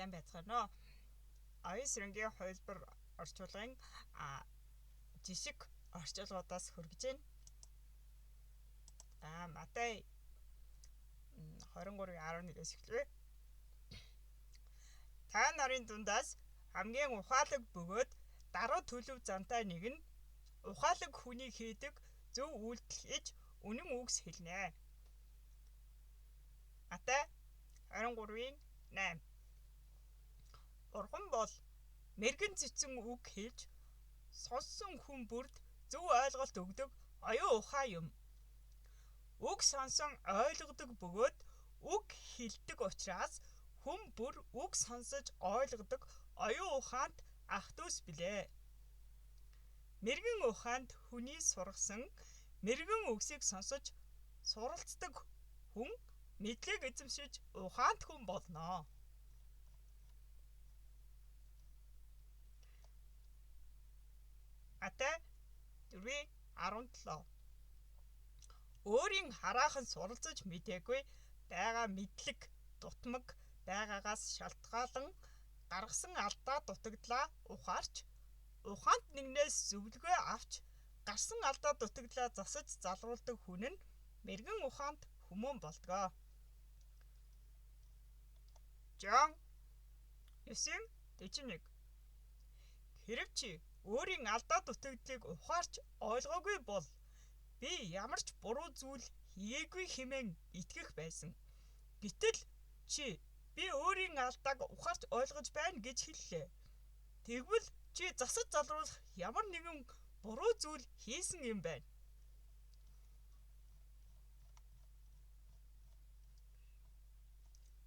Сайн байцгаана уу? Оюун сэрэнгийн хувилбар орчуулгын жишг орчуулгуудаас хүргэж байна. За, Матай 23:11-ээс эхлэв. Та нарын дундаас хамгийн ухаалаг бөгөөд даруй төлөв зантай нэг нь ухаалаг хүний хийдэг зөв үйлдэл хийж үнэн үгс хэлнэ. Матай 23:8. Бурхан бол мэргэн цэцэн үг хэлж сонссон хүн бүрд зөв ойлголт өгдөг оюун ухаан юм. Үг сонсон ойлгодог бөгөөд үг хэлдэг учраас хүн бүр үг сонсож ойлгодог оюун ухаант ах дүүс билээ. Мэргэн ухаанд хүний сургасан мэргэн үгсийг сонсож суралцдаг хүн мэдлэг эзэмшиж ухаант хүн болно. Матай 4:17. Өөрийн хараахан суралцаж мдээгүй байгаа мэдлэг дутмаг байгаагаас шалтгаалan гаргасан алдаа дутагдлаа ухаарч ухаант нэгнээс зөвлөгөө авч гарсан алдаа дутагдлаа засаж залруулдаг хүн нь мэргэн ухаант хүмүүн болдгоо. Жон 9:41. Хэрэв чи өөрийн алдаа дутагдлыг ухаарч ойлгоогүй бол би ямар ч буруу зүйл хийгээгүй хэмээн итгэх байсан. Гэтэл чи би өөрийн алдааг ухаарч ойлгож байна гэж хэллээ. Тэгвэл чи засаж залруулах ямар нэгэн буруу зүйл хийсэн юм байна.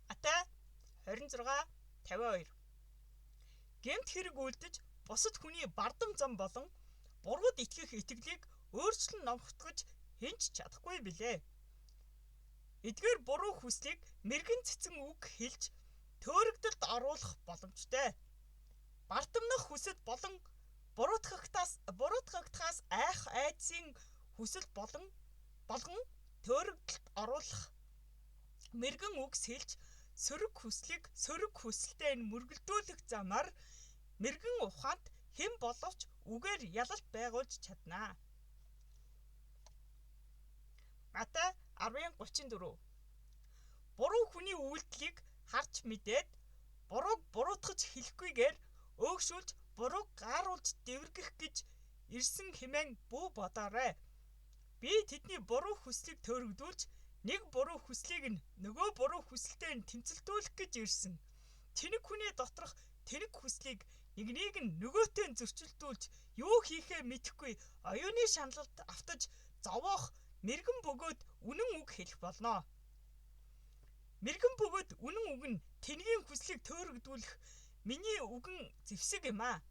Матай 26:52. Гэмт хэрэг үлдэж бусад хүний бардам зам болон бурууд итгэх итгэлийг өөрчлөн номхотгож хэн ч чадахгүй билээ. Эдгээр буруу хүслийг мэргэн цэцэн үг хэлж төөрөгдөлд оруулах боломжтой. Бардамнах хүсэл болон буруутгагдахаас айх айдсын хүсэл болгон төөрөгдөлд оруулах мэргэн үгс хэлж сөрөг хүслийг сөрөг хүсэлтэй нь мөргөлдүүлэх замаар мэргэн ухаант хэн боловч үгээр ялалт байгуулж чадна. Матай 10:34. Буруу хүний үйлдэлийг харж мэдээд бурууг буруутгаж хэлэхгүйгээр өөгшүүлж бурууг гааруулж дэвэргэх гэж ирсэн хэмээн бүү бодоорой. Би тэдний буруу хүслийг төөрөгдүүлж нэг буруу хүслийг нь нөгөө буруу хүсэлтэй нь тэмцэлдүүлэх гэж ирсэн. Тэнэг хүний доторх тэнэг хүслийг нэгнийг нь нөгөөтэй нь зөрчилдүүлж юу хийхээ мэдэхгүй оюуны шаналлд автаж зовоох мэргэн бөгөөд үнэн үг хэлэх болно. Мэргэн бөгөөд үнэн үг нь тэнгийн хүслийг төөрөгдүүлэх миний үгэн зэвсэг юм аа.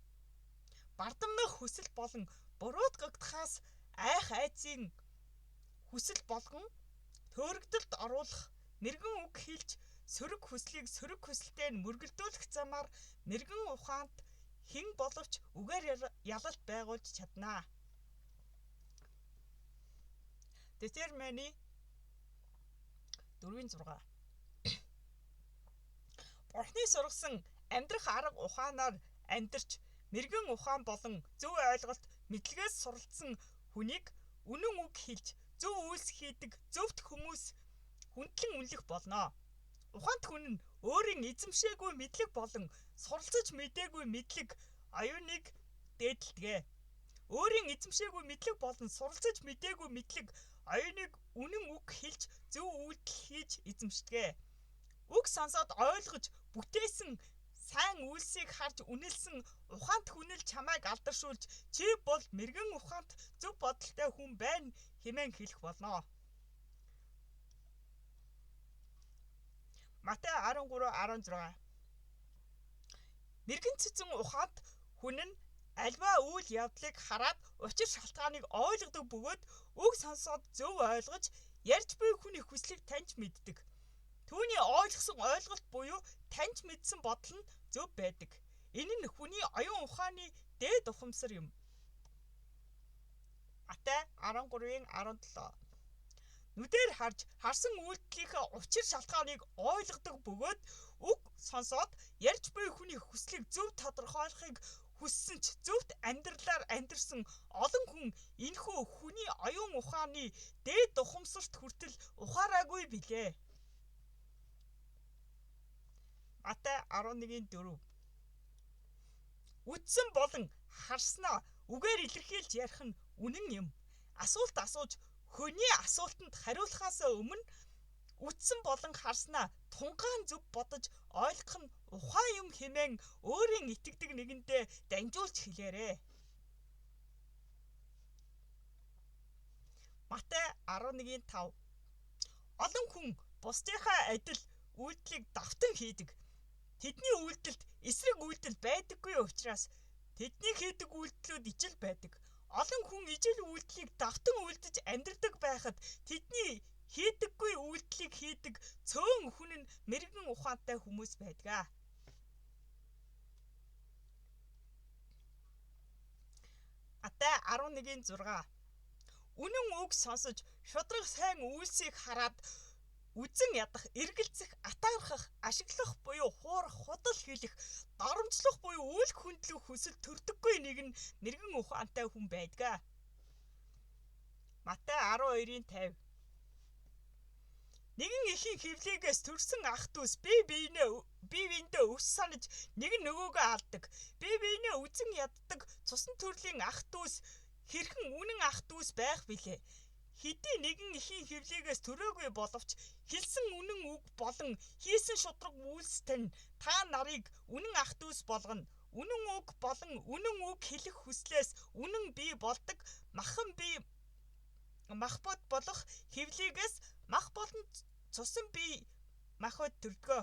Бардамнах хүсэл болон буруутгагдахаас айх айдсын хүсэл болгон төөрөгдөлд оруулах мэргэн үг хэлж сөрөг хүслийг сөрөг хүсэлтэй нь мөргөлдүүлэх замаар мэргэн ухаант хэн боловч үгээр ялалт байгуулж чадна. Детермини 4:6. Бурхны сургасан амьдрах арга ухаанаар амьдарч мэргэн ухаан болон зөв ойлголт мэдлэгээс суралцсан хүнийг үнэн үг хэлж зөв үйлс хийдэг зөвхт хүмүүс хүндлэн үнэлэх болно. Ухаант хүн нь өөрийн эзэмшээгүй мэдлэг болон суралцаж мдээгүй мэдлэг оюуныг дээдэлдэг. Өөрийн эзэмшээгүй мэдлэг болон суралцаж мдээгүй мэдлэг оюуныг үнэн үг хэлж зөв үйлдэл хийж эзэмшдэг. Үг сонсоод ойлгож бүтээсэн сайн үйлсийг харж үнэлсэн ухаант хүн л чамайг алдаршуулж чи бол мэргэн ухаант зөв бодолтой хүн байна хэмээн хэлэх болно. Матай 13:16. Мэргэн цэцэн ухаант хүн нь альва үйл явдлыг хараад учир шалтгааныг ойлгодог бөгөөд үг сонсоод зөв ойлгож ярьж буй хүний хүслийг таньж мэддэг. Түүний ойлгосон ойлголт буюу таньж мэдсэн бодол нь зөв байдаг. Энэ нь хүний оюун ухааны дээд ухамсар юм. Матай 13:17. Нүдээр харж харсан үйлдэлийнхээ учир шалтгааныг ойлгодог бөгөөд үг сонсоод ярьж буй хүний хүслийг зөв тодорхойлохыг хүссэн ч зөвхт амьдралаар амьдарсан олон хүн энэхүү хүний оюун ухааны дээд ухамсарт хүртэл ухаараагүй билээ. Матай 11:4. Үтсэн болон харснаа үгээр илэрхийлж ярих нь үнэн юм. Асуулт асууж хүний асуултанд хариулахаас өмнө үтсэн болон харснаа тунгаан зөв бодож ойлгох нь ухаан юм хэмээн өөрийн итгэдэг нэгэндээ дамжуулж хэлээрэй. Матай 11:5. Олон хүн бусдынхаа адил үйлдэлийг давтан хийдэг. Тэдний үйлдэлд эсрэг үйлдэл байдаггүй учраас тэдний хийдэг үйлдэлүүд ижил байдаг. Олон хүн ижил үйлдэлийг давтан үйлдэж амьдардаг байхад тэдний хийдэггүй үйлдэлийг хийдэг цөөн хүн нь мэрэгэн ухаантай хүмүүс байдаг. Матай 11:6. Үнэн үг сонсож шудраг сайн үйлсийг хараад үзэн ядах, эргэлзэх, атаархах, ашиглах буюу хуурах, худал хэлэх, доромжлох буюу үйл хүндлэх хүсэл төрдөггүй нэг нь мэрэгэн ухаантай хүн байдаг. Матай 12:50. Нэгэн эхийн хөвлийгээс төрсэн ах дүүс бие биендээ өвс санаж нэг нь нөгөөгөө алдаг. Бие биенээ үзэн яддаг цусан төрлийн ах дүүс хэрхэн үнэн ах дүүс байх билээ. Хэдий нэгэн эхийн хөвлийгээс төрөөгүй боловч хэлсэн үнэн үг болон хийсэн шудраг үйлс тань та нарыг үнэн ах дүүс болгоно. Үнэн үг болон үнэн үг хэлэх хүслээс үнэн бие болдог махан бие махбод болох хөвлийгээс мах болон цусан бие махбод төрдгөө.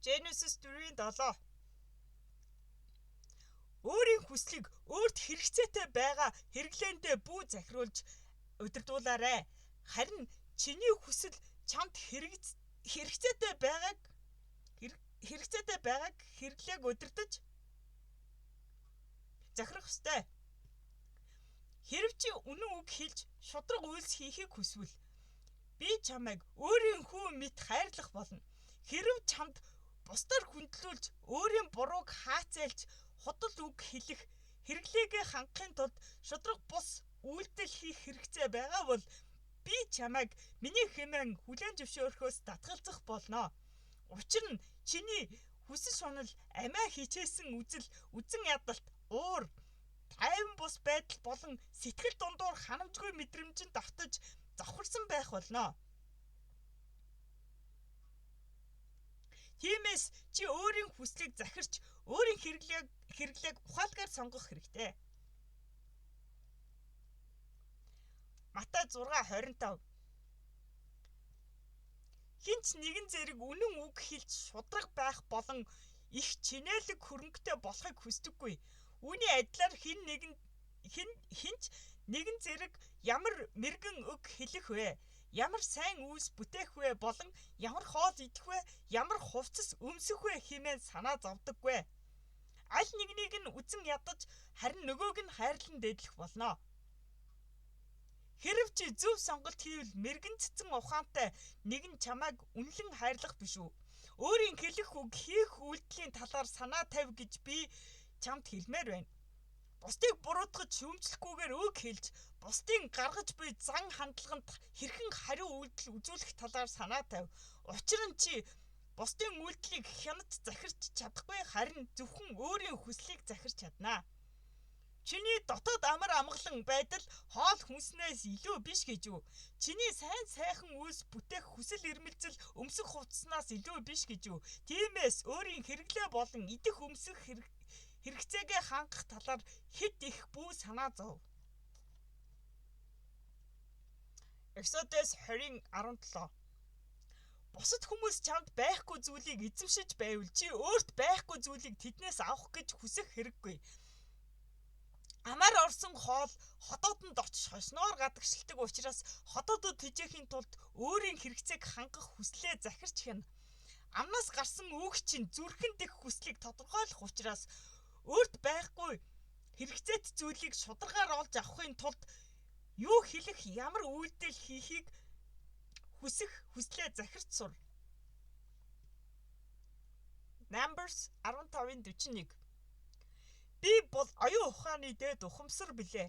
Genesis 4:7. Өөрийн хүслийг өөрт хэрэгцээтэй байгаа хэрэглээндээ бүү захируулж удирдуулаарай. Харин чиний хүсэл чамд хэрэгцээтэй байгааг хэрэглээг удирдах захирах ёстой. Хэрв чи үнэн үг хэлж шудраг үйлс хийхийг хүсвэл би чамайг өөрийн хүү мэт хайрлах болно. Хэрв чамд бусдаар хүндлүүлж өөрийн бурууг хаацайлж худал үг хэлэх хэрэглээгээ хангахын тулд шудраг бус үйлдэл хийх хэрэгцээ байгаа бол би чамайг миний хэмээн хүлээн зөвшөөрөхөөс татгалзах болно. Учир нь чиний хүсэл шунал амиа хичээсэн үзэл, үзэн ядалт, уур, тайван бус байдал болон сэтгэл дундуур ханамжгүй мэдрэмжинд автаж завхарсан байх болно. Тиймээс чи өөрийн хүслийг захирч, өөрийн хэрэглээг ухаалгаар сонгох хэрэгтэй. Матай 6:25. Хинч нэгэн зэрэг үнэн үг хэлж шудраг байх болон их чинээлэг хөрөнгөтэй болохыг хүсдэггүй. Үүний адилаар хинч нэгэн зэрэг ямар мэрэгэн үг хэлэх вэ? Ямар сайн үйлс бүтээх вэ болон ямар хоол идэх вэ? Ямар хувцас өмсөх вэ хэмээн санаа зовдоггүй. Аль нэгнийг нь үзэн ядаж харин нөгөөг нь хайрлан дээдлэх болно. Хэрв чи зөв сонголт хийвэл мэрэгэн цэцэн ухаантай нэгэн чамайг үнэлэн хайрлах биш үү? Өөрийн хэлэх үг, хийх үйлдэлийн талаар санаа тавь гэж би чамд хэлмээр байна. Бусдыг буруутгаж шүүмжлэхгүйгээр үг хэлж, бусдын гаргаж буй зан хандлаганд хэрхэн хариу үйлдэл үзүүлэх талаар санаа тавь. Учир нь чи бусдын үйлдэлийг хянаж захирч чадахгүй, харин зөвхөн өөрийн хүслийг захирч чадна. Чиний дотоод амар амгалан байдал хоол хүнснээс илүү биш гэж үү? Чиний сайн сайхан үйлс бүтээх хүсэл эрмэлзэл өмсөх хувцаснаас илүү биш гэж үү? Тиймээс өөрийн хэрэглээ болон идэх өмсөх хэрэгцээгээ хангах талаар хэд их бүү санаа зов. Exodus 20:17. Бусад хүмүүс чамд байхгүй зүйлийг эзэмшиж байвал чи өөрт байхгүй зүйлийг тэднээс авах гэж хүсэх хэрэггүй. Амар орсон хоол ходоодонд очиж хошноор гадагшилдаг учраас ходоодод тэжээхийн тулд өөрийн хэрэгцээг хангах хүслээ захирч хянана. Амнаас гарсан үг чинь зүрхэн дэх хүслийг тодорхойлох учраас өөрт байхгүй хэрэгцээт зүйлийг шударгаар олж авахын тулд юу хэлэх, ямар үйлдэл хийхийг Хүсэх хүслээ захирч сур. Numbers 15:41. Би бол оюун ухааны дээд ухамсар билээ.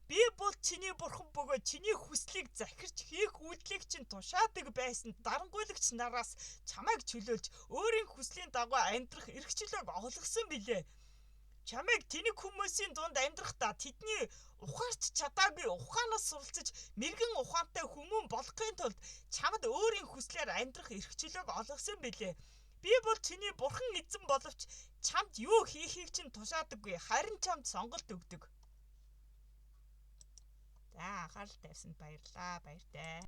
Би бол чиний бурхан бөгөөд чиний хүслийг захирч хийх үйлдлийг чинь тушаадаг байсан дарангуйлагч нараас чамайг чөлөөлж өөрийн хүслийн дагуу амьдрах эрх чөлөөг олгосон билээ. Чамайг тэнэг хүмүүсийн дунд амьдрахдаа тэдний ухаарч чадаагүй ухаанаас суралцаж мэргэн ухаантай хүмүүн болохын тулд чамд өөрийн хүслээр амьдрах эрх чөлөөг олгосон билээ. Би бол чиний бурхан эзэн боловч чамд юу хийхийг чинь тушаадаггүй, харин чамд сонголт өгдөг. За, анхаарал тавьсанд баярлалаа. Баяртай.